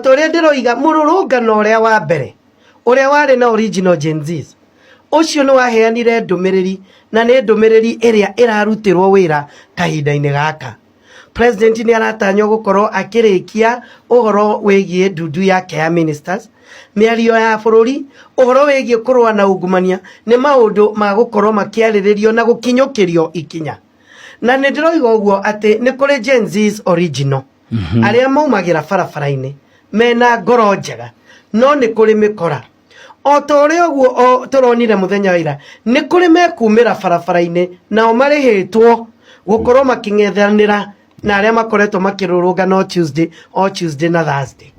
Ta ũrĩa ndĩroiga, mũrũrũngano ũrĩa wa mbere ũrĩa warĩ na original Gen Zs, ũcio nĩ waheanire ndũmĩrĩri na nĩ ndũmĩrĩri ĩrĩa ĩrarutĩrwo wĩra kahinda-inĩ gaka. President nĩ aratanywo gũkorwo akĩrĩkia ũhoro wĩgiĩ ndundu yake ya ministers, mĩario ya bũrũri, ũhoro wĩgiĩ kũrũa na ungumania nĩ maũndũ ma gũkorwo makĩarĩrĩrio na gũkinyũkĩrio ikinya. Na nĩ ndĩroiga ũguo atĩ nĩ kũrĩ Gen Zs original arĩa maumagĩra barabara-inĩ mena ngoro njega, no nĩ kũrĩ mĩkora. O ta ũrĩa ũguo o tũronire mũthenya wa ira, nĩ kũrĩ mekumĩra barabara-inĩ nao marĩhĩtwo gũkorwo makĩng'ethanĩra na arĩa makoretwo makĩrũrũngana o Tuesday, o Tuesday na Thursday.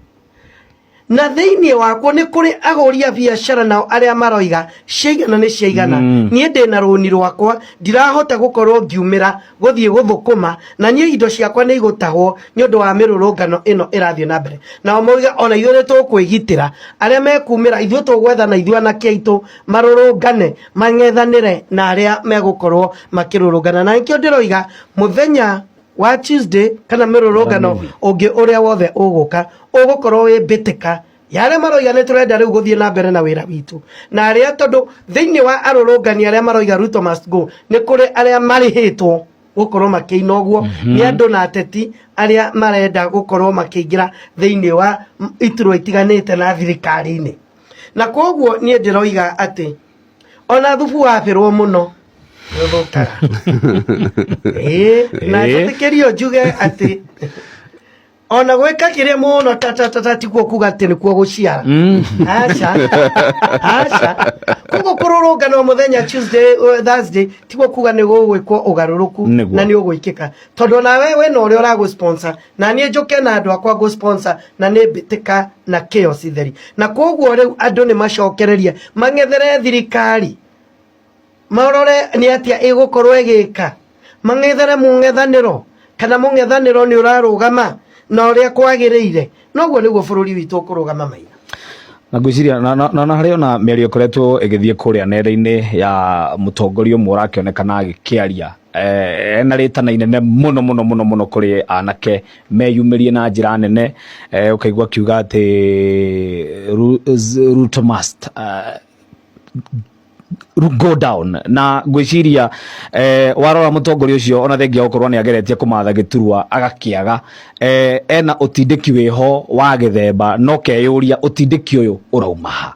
Na thĩinĩ wakwo nĩ kũrĩ agũri a biacara nao arĩa maroiga ciaigana nĩ ciaigana. Niĩ ndĩna rũni rwakwa, ndirahota gũkorwo ngiumĩra gũthiĩ gũthũkũma, na niĩ indo ciakwa nĩ igũtahwo nĩ ũndũ wa mĩrũrũngano ĩno ĩrathiĩ na mbere. Nao mauga ona ithuĩ nĩ tũkwĩgitĩra, arĩa mekumĩra ithuĩ tũgwetha na ithuĩ anake aitũ marũrũngane mang'ethanĩre na arĩa megũkorwo makĩrũrũngana. Na nĩkĩo ndĩroiga mũthenya wa Tuesday kana mĩrũrũngano ũngĩ ũrĩa wothe ũgũka ũgũkorwo wĩ mbĩtĩka ya arĩa maroiga nĩ tũrenda rĩu gũthiĩ na mbere na wĩra witũ, na arĩa tondũ thĩinĩ wa arũrũngani arĩa maroiga Ruto must go, nĩ kũrĩ arĩa marĩhĩtwo gũkorwo makĩina ũguo nĩ andũ na ateti arĩa marenda gũkorwo makĩingĩra thĩinĩ wa iturwa itiganĩte na thirikari-inĩ. Na koguo niĩ ndĩroiga atĩ ona thubu wabĩrwo mũno nĩũthũkaga. Ĩĩ, na njĩtĩkĩrio njuge atĩ ona gwĩka kĩrĩa mũno ta ta ta ta tiguo kuga atĩ nĩkuo gũciara. Aca, aca. Koguo kũrũrũngana o mũthenya Tuesday, Thursday tiguo kuga nĩ gũgwĩkwo ũgarũrũku. Nĩguo. Na nĩ ũgwĩkĩka, tondũ nawe wĩna ũrĩa ũragũ sponsor, na niĩ njũke na andũ akwa ngũ sponsor, na nĩ mbĩtĩka na chaos theri. Na koguo rĩu andũ nĩ macokererie mang'ethere thirikari, marore nĩ atĩa ĩgũkorwo ĩgĩka, mang'ethere mũng'ethanĩro kana mũng'ethanĩro nĩ ũrarũgama na ũrĩa kwagĩrĩire. Noguo nĩguo bũrũri witũ ũkũrũgama maina. Na ngwĩciria na harĩ ona mĩario ĩkoretwo ĩgĩthiĩ kũrĩa nenda-inĩ ya mũtongoria ũmwe ũrakĩonekana agĩkĩaria ena rĩtana inene mũno mũno mũno mũno kũrĩ anake meyumĩrie na njĩra nene, ũkaigua akiuga atĩ Ruto must go down. Na ngwĩciria warora mũtongoria ũcio, ona thengia gũkorwo nĩ ageretie kũmatha gĩturwa agakĩaga, ena ũtindĩki wĩho wa gĩthemba, no keyũria ũtindĩki ũyũ ũrauma ha.